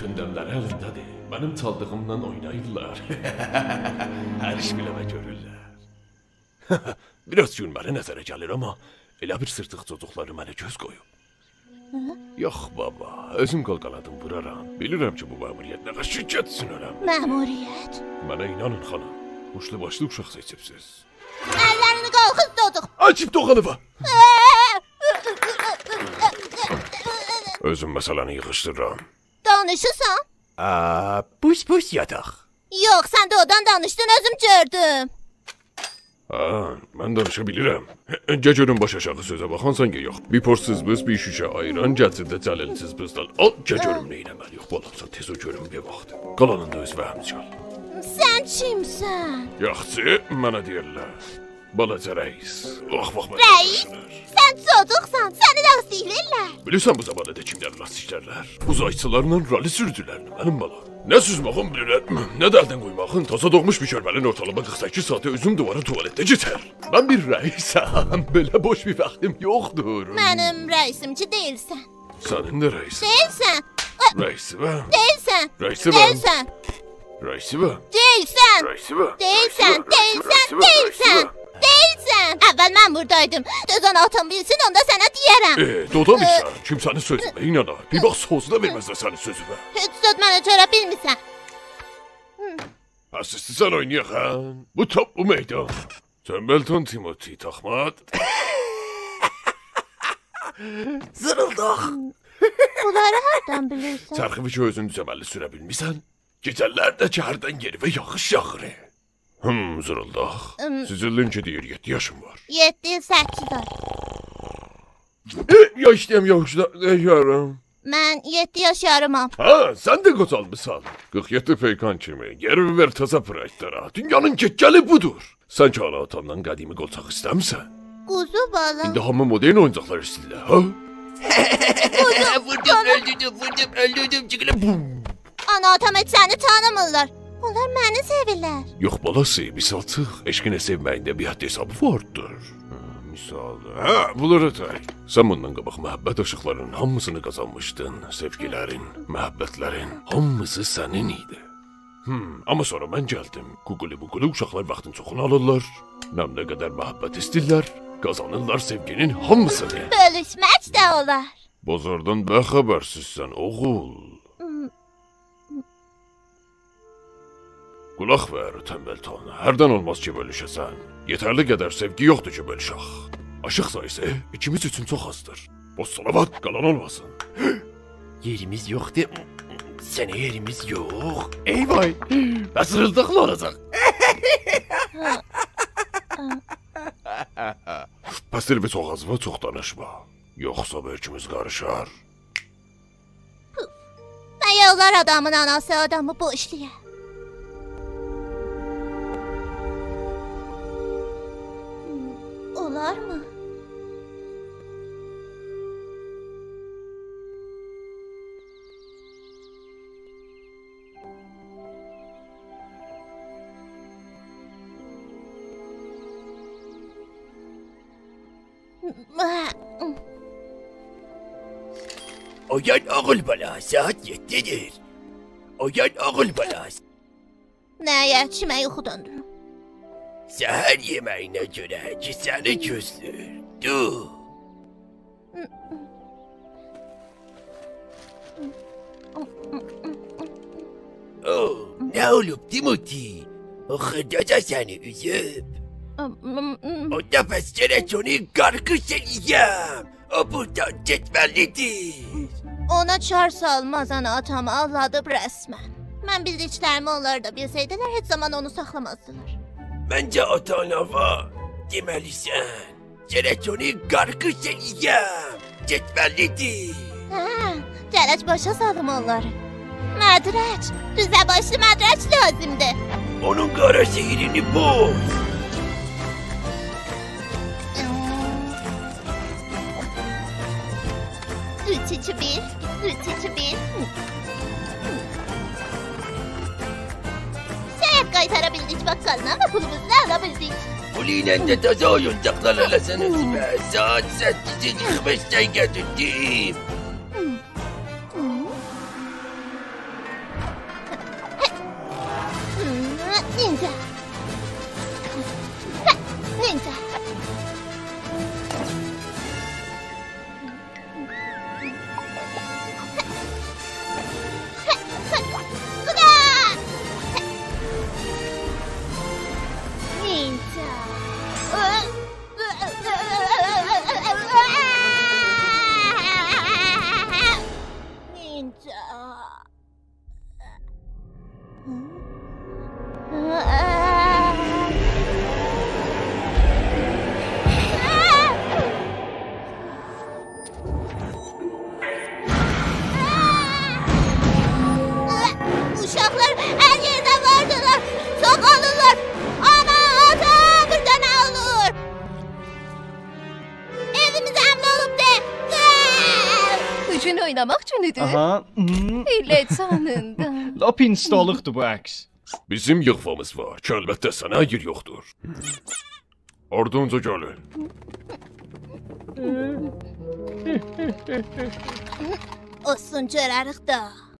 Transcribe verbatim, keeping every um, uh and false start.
گوندملری الیمده‌دیر. منیم چالدیغیمدان اویناییرلار. هر ایش بیله‌مه گؤرورلر. بیر آز گولمه‌لی نظره گلیر، آمما ائله بیل سیرتیق جوجوقلاری منه گؤز قویوب. هی؟ یوخ، بابا، اؤزوم قول قانادیم وورارام. بیلیرم کی، بو مأموریت نه قدر شرکت اوچون اؤنملی. مأموریت؟ منه اینانین، خانیم. بوشلو باشلی اوشاق سئچیبسیز. اللرینی قالخیز، جوجوق. آچیب دوغانیوا. اؤزوم مسئله‌نی ییغیشدیررام. دانیشیرسان؟ آ، بوش بوش یاتاق. یوخ، سن دوغرودان دانیشدین، اؤزوم گؤردوم. هه، من دانیشا بیلیرم. گل گؤروم باش آشاغی سؤزه باخانسان یا یوخ. بیر پور سیزبیز، بیر شوشه آیران، گتیر ده جلیل سیزبیزدن آل، گل گؤروم نه ائله‌مه‌لی‌ییک. بو آدامسان، تئز اول گؤروم، بیر واخت. قالانیندا اؤز وهمینجه آل. سن کیمسن؟ یاخشی، منه دئییرلر بالاجا رئیس. باخ، باخ، منه رئیس؟ دئییرلر. سن جوجوقسان، سنی لاستیکله‌ییرلر. بیلیرسن بو زاماندا دا کیملری لاستیکلرلر؟ اوزایچیلارلا رالی سوروجولرینی، منیم بالام. نه سوزماغین بیلیرم، نه ده الدن قویماغین. تازا دوغموش بیر کؤرپه‌نین اورتالاما قیرخ سککیز ساعاتی اؤزوم دووارا توالتده کئچر. من بیر رئیسم، بئله بوش بیر واختیم یوخدور. منیم رئیسیم کی دئییلسن. سنین ده رئیسین. دئییلسن. آ، رئیسیوم. دئییلسن. رئیسیوم. دئییلسن. رئیسیوم. دئییلسن. رئیسیوم. دئییلسن، رئیسیوم، دئییلسن، رئیسیوم، دئییلسن. رئیسیوم. دئییلسن. اول من بوردایدیم. دؤز آنا آتام بیلسین، اوندا سنه دئیه‌رم. ائ، دوغرودان ائ، بیلسن، کیمسه‌نین سؤزونه اینانار. بیر باخ، سؤزو ده وئرمزلر سنین سؤزونه. هئچ زاد منه چاره بیلمیرسن. هی. پس ایستیسن اوینایاق، هه؟ بو توپ، بو میدان. تنبلتون تیموتی تاخمات. زیریلداق. بونلاری هاردان بیلیرسن؟ چرخیوی کی اؤزون دوز عمللی سوره بیلمیرسن، گئجه‌لر ده کی هردن یئریوه یاغیش یاغیر. هوم، زیریلداق. ام. سیزیلدین کی دئییر یئددی یاشیم وار. یئددی ایل سککیز آی. ائ، یاشدیم، یاشدا-، یاشارام. من یئددی یاش یاریمام. هه، سن ده قوجالمیسان. قیرخ یئددی پیکان کیمی. یئریوی وئر تازا پرایدلارا. دونیانین گئت‌گلی بودور. سن کی آنا آتاندان قدیمی قولچاق ایسته‌میسن. قوزو بالا. ایندی هامی مدرن اویونجاقلار ایسته‌ییرلر، هه؟ قوزو بالا. ووردوم، اؤلدوردوم، ووردوم، اؤلدوردوم، چیخیلا بوم. آنا آتام هئچ سنی تانیمیرلار. اونلار منی سئویرلر. یوخ بالاسی، مثالچیق، عشقینه سئومه‌یینده بیر حد حسابی واردیر. هه، مثال. هه، بونلارا تای. سن بوندان قاباق محبت عاشیقلارینین هامیسینی قازانمیشدین. سئوگیلرین، محبتلرین، هامیسی سنین ایدی. هوم، آمما سونرا من گلدیم. قوقولی بوقولی اوشاقلار واختین چوخونو آلیرلار. نمنه قدر محبت ایسته‌ییرلر، قازانیرلار سئوگینین هامیسینی. بؤلوشمک ده اولار. بازاردان نه خبرسیزسن، اوغول؟ هوم. قولاق وئر، تنبلتون. هردن اولماز کی بؤلوشه‌سن. یئترلی قدر سئوگی یوخدور کی بؤلوشک. آشیق ساییسی ایکیمیز اوچون چوخ آزدیر. بوز سالوات، قالان اولماسین. یئریمیز یوخدور. سنه یئریمیز یوخ. ای وای. بس زیریلداق نه اولاجاق؟ پس دئییر، چوخ آز وار، چوخ دانیشما. یوخسا بؤرکوموز قاریشار. مگر اولار آدامین آناسی آدامی بوشلویا؟ اولارمی؟ اویان، اوغول بالا، ساعات یئددی‌دیر. اویان، اوغول بالا. نه، یئتیشمه، یوخودان دورام. سحر یئمه‌یینه گؤره کی سنی گؤزله‌ییر. دور. او، نه اولوب، تیموتی؟ او خیرداجا سنی اوزوب؟ اوندا پس گرک اونو قارغیش ائله‌یم. او بوردان گئتمه‌لی‌دیر. اونا چار سالماز، آنا آتامی آلدادیب رسماً. من بیلدیکلریمی اونلار دا بیلسه‌یدیلر، هئچ زامان اونو ساخلامازدیلار. منجه، آتا-آناوا دئمه‌لی‌سن. گرک اونو قارغیش ائله‌یم. گئتمه‌لی‌دیر. هه، گرک باشا سالیم اونلاری. مدرک، دوزه‌باشلی مدرک لازیمدیر. اونون قارا سحرینی پوز. اوچ، ایکی، بیر، اوچ، ایکی، بیر. شاید قایتارا بیلدیک باققالینا و پولوموزو دا آلا بیلدیک. پولو ایله ده تازا اویونجاقلار آلاسان، اؤزووه. ساعات سککیزی قیرخ بئش دقیقه‌دیر، دئییم. اویون اویناماق اوچون ایدی. آها. هوم. ائله جانیندان. لاپ اینجیکده‌لیکدیر بو عکس. بیزیم ییغوامیز وار. کی، البته، سنه یئر یوخدور. آردینجا گلین. اولسون، گؤرریک ده.